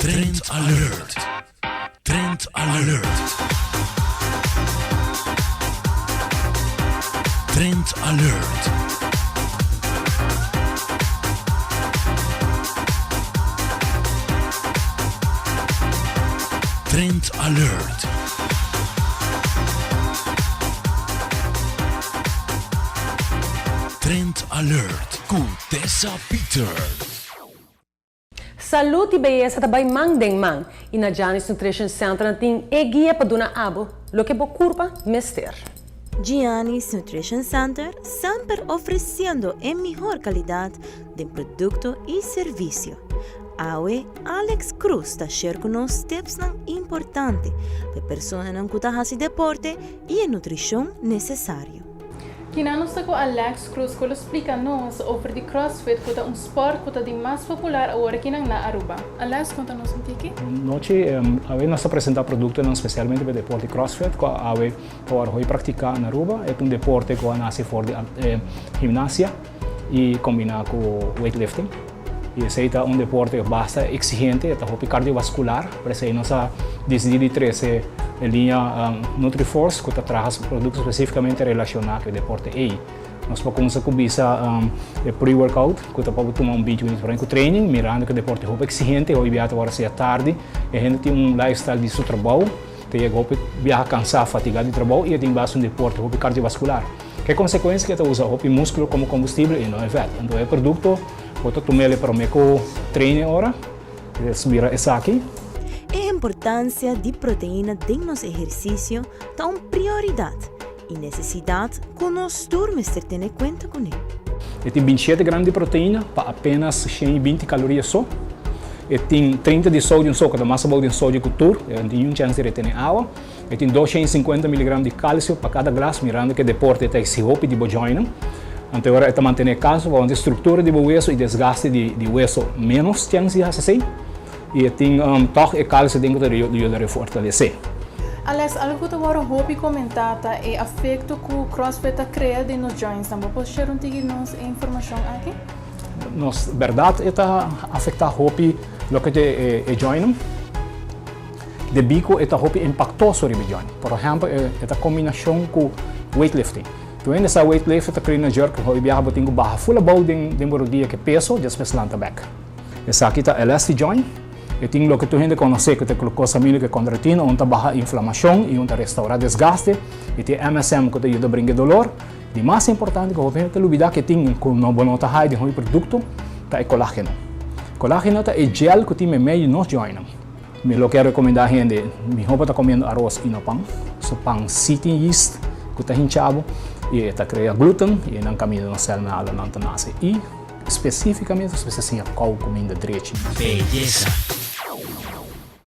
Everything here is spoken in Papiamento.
Trend Alert! Trend Alert! Trend Alert! Trend Alert! Trend Alert ku Tessa Peters. Salud y beyesa ta bay man den man y na Giannis Nutrition Center nan tin e guia pa duna abo loke bo curpa mester. Giannis Nutrition Center semper ofreciendo e mihor calidad den producto y servicio. Awe Alex Cruz ta share cu nos tipsnan importante pa e personanan cu ta haci deporte y e nutricion necesario. Kina nos ta ku Alex Cruz ku lo splika nos over di CrossFit ku ta un sport ku ta di mas popular awor akinan na Aruba. Alex konta nos un tiki. Nochi, awe nos ta presenta produktonan spesialmente pa e deporte CrossFit ku awe ta wòrdu hopi praktiká na Aruba. E ta un deporte ku a nase for di gimnasia i kombiná ku weightlifting. I esei ta un deporte basta eksigente, e ta hopi kardiovaskular, por esei nos a disidí di trese e liña Nutriforce ku ta traha su produkto spesifikamente relashoná ku e deporte ei. Nos por kumsa ku bisa e pre-workout ku ta pa bo tuma un binti minüt promé ku training, mirando ku e deporte hopi eksigente, hopi biaha ta wòrdu hasi atardi, e hende tin un lifestyle di su trabou, ta yega hopi biaha kansá, fatigá di trabou i e tin basa un deporte hopi kardiovaskular. Ke konsekuensia ku e ta usa hopi múskulo komo kombustible i no e vèt. Anto e produkto bo ta tum'el e promé ku train e ora, es mira esaki. E importancia di proteina den nos ehercicio ta un prioridad y necesidad cu nos tur mester tene cuenta cune. E tin bintishete gram di proteina pa apenas 120 caloria so. E tin 30 di sodium so, cu ta mas abou den sodio cu tur, e no tin niun chance di retene awa. E tin 250 miligram di kalsio pa kada glas, mirando ku e deporte ta eksigi hopi di bo joinnan. Anto e ora e ta mantené e kalsio pa wanta e struktura di bo weso i desgaste di weso ménos chèns di hasi esei. I e tin tòg e kalsio den ku ta yuda refortalesé. Alex, algu ku ta wòrdu hopi komentá ta e afekto ku CrossFit ta krea den nos jointsnan. Bo por share un tiki nos e informashon aki? Nos bèrdat e ta afektá hopi loke ta e joinnan. Debí ku e ta hopi impaktoso riba e joint. Por ehèmpel, e ta kombinashon ku weightlifting. Tur hende sa weightlifting ta clean and jerk, hopi biaha bo tin ku baha ful abou den bo rodia ku e peso, despues lanta bèk. Esaki ta elasti joint. E tin loke tur hende konosé ku ta e glucosamina ku e chondroitina, un ta baha inflamashon i un ta restaurá desgaste. E tin MSM ku ta yuda bringa e dolor. Di mas importante ku hopi hende ta lubidá ku e tin ku no bo no ta haya den hopi produkto ta e kolágeno. Kolágeno ta e gel ku tin meimei di nos jointnan. Mi lo ke rekomendá hende, mihó bo ta komiendo aros i no pan. So pan sí tin yist ku ta hincha bo i e ta krea gluten i nan kaminda nos sèlnan alo nan ta nase. I spesífikamente nos mester siña kou kuminda drechi. Beyesa.